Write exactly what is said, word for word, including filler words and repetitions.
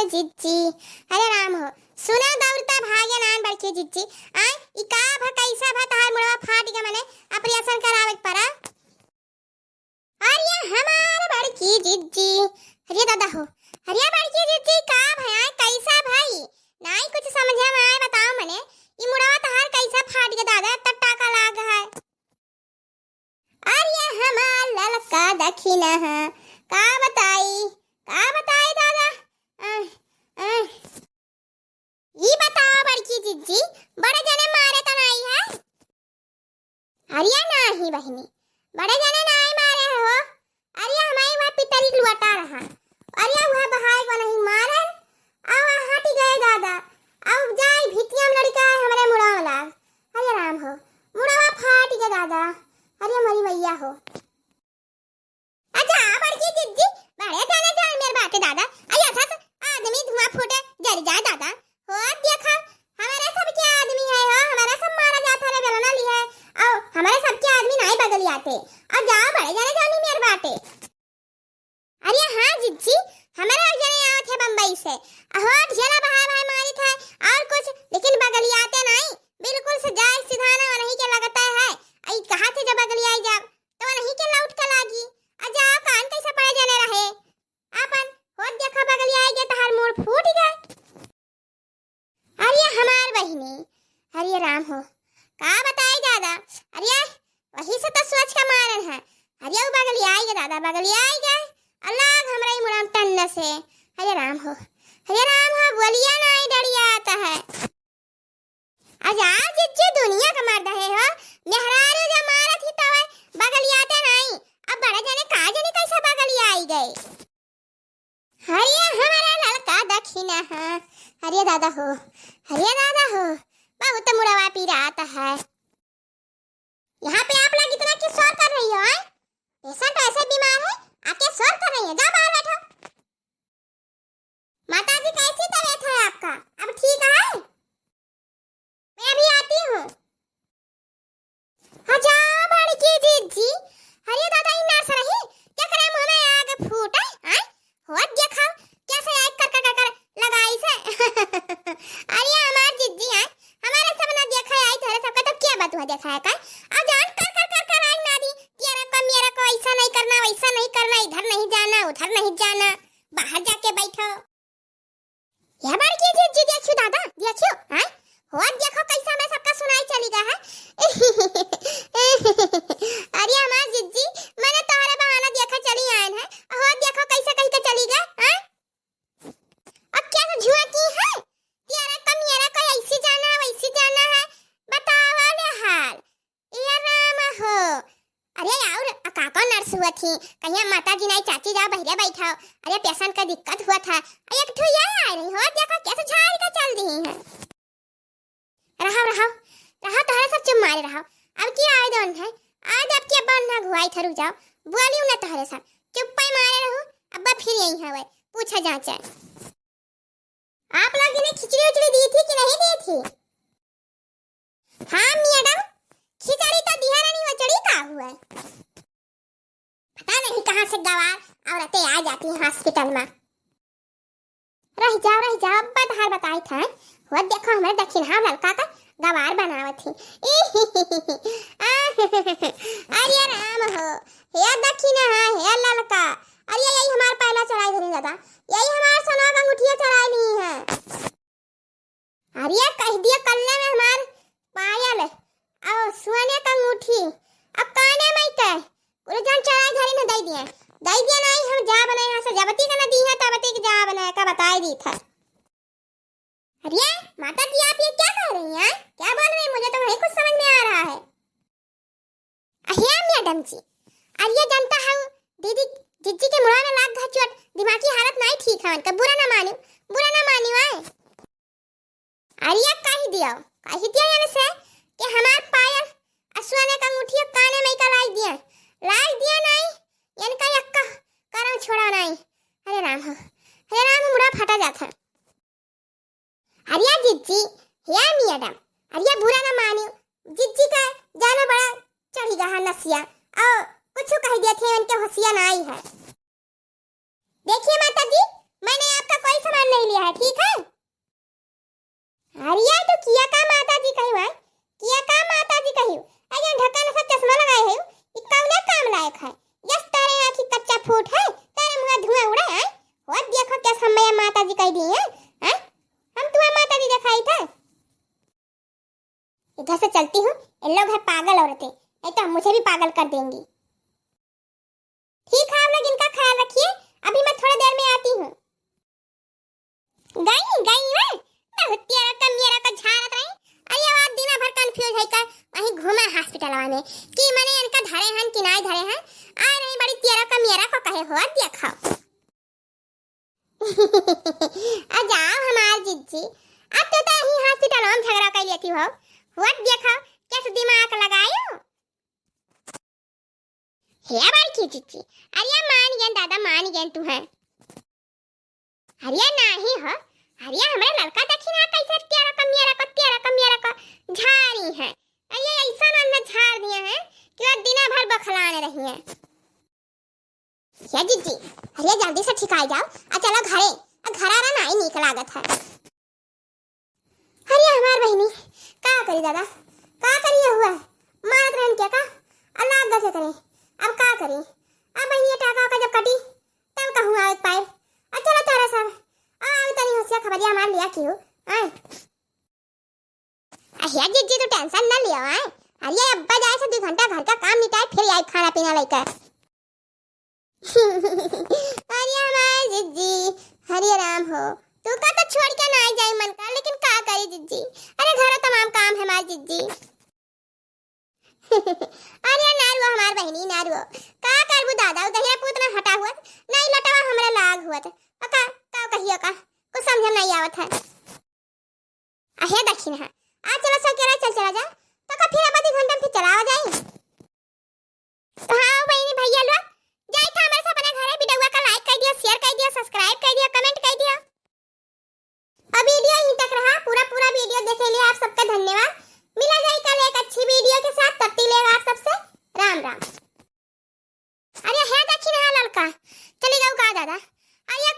जिज्जी, अरे राम हो, सुना दौड़ता भागे नान बड़की जिज्जी। आय, ई का भ, कैसा भ तहार मुड़वा फाट गया, मने ऑपरेशन करावे के पड़ा। अरे हमार बड़की जिज्जी, अरे दादा हो, अरे बड़की जिज्जी का भया, कैसा भई? नाई कुछ समझे में आए, बताओ मने, ई मुड़वा तहार कैसा फाट गया दादा, इतना टाका लाग है। अरे हमार ललका दखिना है, का बताई, का बताई दादा। अह, अह। ई बताओ बड़की जिज्जी, बड़े जने मारे त नाई है? अरे नाही बहिनी, बड़े जने नाही मारे हो। अरे हमारी वह पितरी लुअटा रहा, अरे वह बहाय को नहीं मारे, अब हट गए दादा, अब जाए भितिया में लड़का है हमरे मुड़ाव लाग। अरे राम हो, मुड़वा फाट गया दादा, अरे मरी मैया हो। अच्छा, बड़की जिज्जी, बड़े जाने जान मेर बाटे दादा। अरे ऐसा से आदमी धुआं फूटे जर जाए दादा। हो देखा, हमारे सबके आदमी है हो, हमारे सब मारा जात है रे बेलना ली है। और हमारे सबके आदमी नाई बगलियाते। और जाओ बड़े जाने जानी मेर बाटे। अरे हाँ जिज्जी, हमारे एक जने आवत है बम्बई से। हो ढेला बहाय बहाय मारित है और कुछ, लेकिन बगलियाते नाई। बिल्कुल से जाए सीधा ना वही के लगता है। आई कहाँ से जब बगलियाई जाब? तो वही के लौट के लागी। आ जाओ कान कैसे पड़े जाने रहे। आपन होत देखा बगलियाई गे तहार मूड़ फूट गए। अरे हमार बहिनी, अरे राम हो, का बताई दादा। अरे वही से तो सोच के मारन है। अरे वो बगलियाई गे दादा, बगलियाई गे। अल्लाह हमरा ही मुड़ाम टन्न से। अरे राम हो, अरे राम हो, बोलिया नाई डरिया आता है। अजा जिज्जी दुनिया का मर्द है हो, मेहरारू जब मारत ही तवे बगलियाते नाई, अब बड़े जने का जने कैसे बगलियाई गए। हरिया हमारा ललका दखिना है, हरिया दादा हो, हरिया दादा हो, बहुत मुड़वा पिरात है। यहाँ पे आप लोग इतना क्यों शोर कर रही हो, हैं? पेशेंट ऐसे बीमार है, आके शोर कर रही है, जाओ बाहर बैठो। माता जी, कैसी तबीयत है आपका? अब ठीक है? मैं अभी आती हूँ। अच्छा, बड़की जिज्जी, अरे दादा, ई नर्स रही, केकरे मुँह में आग फूटे, आय? होत देखा, कैसे आग कर, कर, कर, कर लगाई से। अरे हमार जिज्जी, आय? हमारे सब ना देखा आई, तोरे सबका तो क्या बात हुआ देखा है का? अब जान कर, कर, कर, कर आई ना दी, तेरा को, मेरा को, ऐसा नहीं करना, वैसा नहीं करना, इधर नहीं जाना, उधर नहीं जाना, बाहर जाके बैठो। या बड़की जिज्जी, देखियो दादा, देखियो, हैं? होत देखो कैसा मैं सबका सुनाई चली गया है। अरे हमार जिज्जी, मैंने तोहरे बहाना देखा चली आयन है। होत देखो कैसे कह के चली गए, हैं? अब क्या तो झुआ की है? तेरा का मेरा का ऐसी जाना, वैसी जाना है। बतावा ले हाल। ए राम हो। अरे और काको नर्स हुआ थी, कहिया माता जी नाई चाची जाओ बहिरे बैठाओ। अरे पेशेंट का दिक्कत हुआ था। अरे एक ठो ये आए रही हो, देखो कैसे झाड़ के चल दी है। रहो, रहो, रहो, तोहरे सब चुप मारे रहो। अब की आए दो है, आज आपकी अब्बा ना घुआई थरू जाओ, बोली ना तोहरे सब, चुप्पे मारे रहो। अब्बा फिर यही है, पूछा जांचा। आप लोग इन्हें खिचड़ी उचड़ी दी थी कि नहीं दी थी? हाँ मैडम, खिचड़ी तो दिया रहनी, वचड़ी का हुआ? पता नहीं कहाँ से गवार औरतें आ जाती हैं हॉस्पिटल में। रह जाओ, रह जाओ, अब बदहार बताई था। वो देखो हमारे दक्षिणहा ललका का गवार बनावत ही। अरे राम हो, हे दक्षिणहा, हे ललका, अरे यही हमार पहला चढ़ाई धरी दादा, यही हमार सोना का अंगूठिया चढ़ाई ली है। अरे कह दिया कल्ले में हमार पायल और सोने का अंगूठी, अब काने में के कुल जान चढ़ाई धरी न दे दिए, दे दिए नहीं, हम जा बने यहाँ से जबती का न दी है, तबती के जा बने का बताई दी था। अरे माता जी, आप ये क्या कह रही हैं? क्या बोल रही हैं? मुझे तो नहीं कुछ समझ में आ रहा है। अहिया मैडम जी, अरे जनता है दीदी, जिज्जी के मुड़ा में लाग गया चोट, दिमागी हालत नहीं ठीक है उनका, बुरा ना मानियो, बुरा ना मानियो आए। अरे कह दियो, कह दियो यानी से कि हमार पायल और सोने का अंगूठी काने में का लाई दिया, लाई दिया नहीं, इनका यक्का करम छोड़ा नहीं। अरे राम हो, अरे राम, मुड़ा फटा जाता है। अरे जिज्जी, हे मैडम, अरे बुरा ना मानियो, जिज्जी का जानो बड़ा चढ़ी गया है नसिया, और कुछ कह दिए थे, उनके होशिया ना आई है। देखिए माता जी, मैंने आपका कोई सामान नहीं लिया है, ठीक है? अरे यार, तू किया का माता जी कही है? किया का माता जी कही? अरे ढक्कन से चश्मा लगाए है, ये कौने काम लायक है? यस, तारे आँखी कच्चा फूट है, तारे मुँह धुआं उड़े है। वो देखो क्या समय माता जी कह दी है, हैं? हम तुम्हें माता जी दिखाई थे। इधर से चलती हूँ, इन लोग हैं पागल औरतें, नहीं तो मुझे भी पागल कर देंगी। ठीक है, आप लोग इनका ख्याल रखिए, अभी मैं थोड़ी देर में आती हूँ। गई, गई मैं, बहुत तेरा का मेरा का झाड़त रही। अरे, वो दिना भर confuse है कर वहीं घूमे hospital में कि मने इनका धरे हन कि नाई धरे हन। आ रही बड़ी तेरा का मेरा को कहे हो, देखो। आ जाओ हमार जिज्जी, अब तो, तो यहीं hospital में झगड़ा कर लेती हो। वो देखो, कैसे दिमाग लगायो। हे बड़की जिज्जी, अरे मान गए दादा, मान गए तू है। अरे नाही हो, अरे हमरे लड़का देखी ना कैसे तेरा का मेरा का, तेरा का मेरा का झारी है। अरे ऐसा ना अंदर झाड़ दिए हैं कि वो दिना भर बखलाने रही है। या जिज्जी, अरे जल्दी से ठिकाई जाओ, आ चलो घरे, आ घरा ना नाई नीक लागत है। अरे हमार बहिनी, का करी दादा, का करी हुआ? मारत रहन क्या का? अल्लाह आज्ञा के करे, अब का करी? अब बहिनी टाका का जब कटी, तब कहूँ आवे पाए। अब चलो तारा सब, अब आवे तनी हंसिया खबरिया मार लिया क्यों? आए। अहिया जिज्जी, तू tension न लियो, आए। अरे अब्बा जाए से दो घंटा घर का काम निपटाए, फिर आई खाना पीना लेकर। अरे हमार जिज्जी, हरे राम हो, तू का तो छोड़ के ना आई जाई मन का, लेकिन का करी जिज्जी, अरे घर तमाम काम है हमार जिज्जी। अरे नारुओ हमार बहिनी नारुओ, का करबू दादा, उ दहिया पूत ना हटा हुअत, नहीं लटवा हमरा लाग हुअत, का, का कहियो का, कुछ समझ में नहीं आवत है। अहे दखिन हा, आ चला सकेला, चल चला जा। तो का फिर अब आधी घंटा में फिर चला आ जाए। तो हाँ बहिनी भैया लोग, जाए था हमारे से अपने घरे, video का like कर दियो, share कर दियो, subscribe कर दियो, comment कर दियो। अब video यहीं तक रहा, पूरा पूरा video देखे लिए आप सबका धन्यवाद। मिला जाए कल एक अच्छी video के साथ, तब तक लिए आप सबसे राम राम। अरे है दखिन हा लड़का, चली जाऊ का दादा? अरे